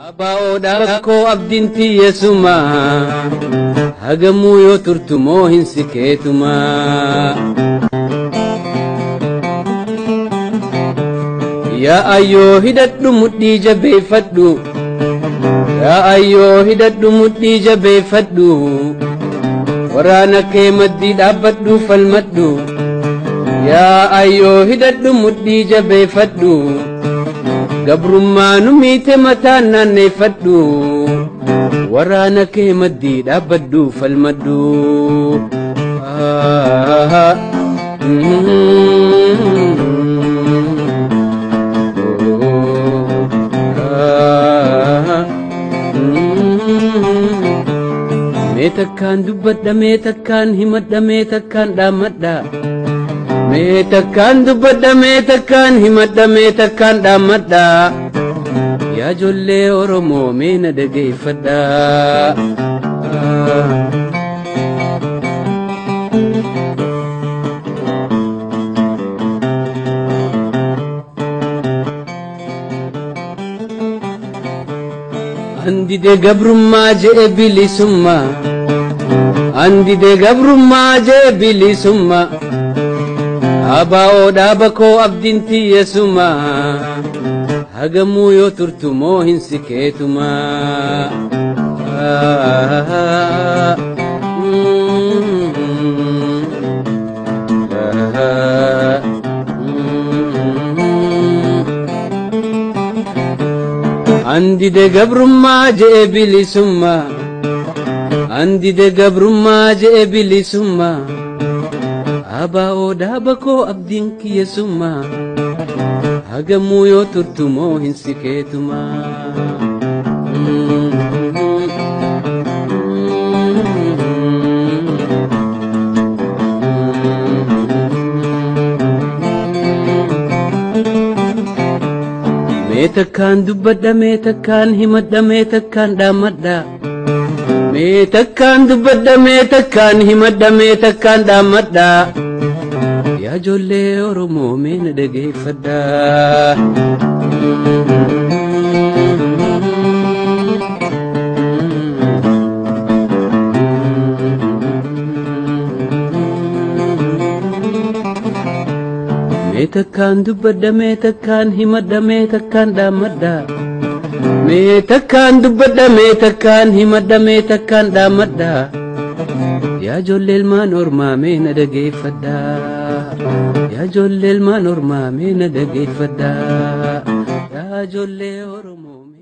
Abaa'oodha rakkoo abdiin tiyyeessuma hagamuu yoo turtu moo hin sikeetuma. Yaa ayyoo hidhadhu mudhii jabeeffadhu. Yaa ayyoo hidhadhu mudhii jabeeffadhu. Waraana kee maddii dhaabbadhu falmadhu. Yaa ayyoo hidhadhu mudhii jabeeffadhu. Gabrummaa nu miite mataan naanneeffadhu. Waraana kee maddii dhaabbadhu falmadhu. Mee takkaan dubbadha, mee takkaan himadha, mee takkaan dhaammadha. Mee takkaan dubbadha, mee takkaan himadha, mee takkaan dhaammadha. Yaa ijoollee Oromoo mee na dhageeffadha. Andide gabrummaa je'e bilisummaa. Andide gabrummaa je'e bilisummaa. Abaa'oo dhaaba koo abdiin tiyyeessuma. Hagamuu yoo turtu moo hin sikeetuma. Andide gabrummaa je'e bilisummaa. Andide gabrummaa je'e bilisummaa. Abaa'oo dhaaba koo abdiin kiyyeessuma. Hagamuu yoo turtu moo hin sikeetuma. Mee takkaan dubbadha, mee takkaan himadha, mee takkaan dhaammadha. Mee takkaan dubbadha, mee takkaan himadha, mee takkaan dhaammadha. Yaa ijoollee Oromoo mee na dhageeffadha. Mee takkaan dubbadha, mee takkaan himadha, mee takkaan dhaammadha. Mee takkaan dubbadha, mee takkaan himadha, mee takkaan dhaammadha. Yaa ijoollee ilmaan ormaa mee na dhageeffadha. Yaa ijoollee ilmaan ormaa mee na dhageeffadha. Yaa ijoollee Oromoo.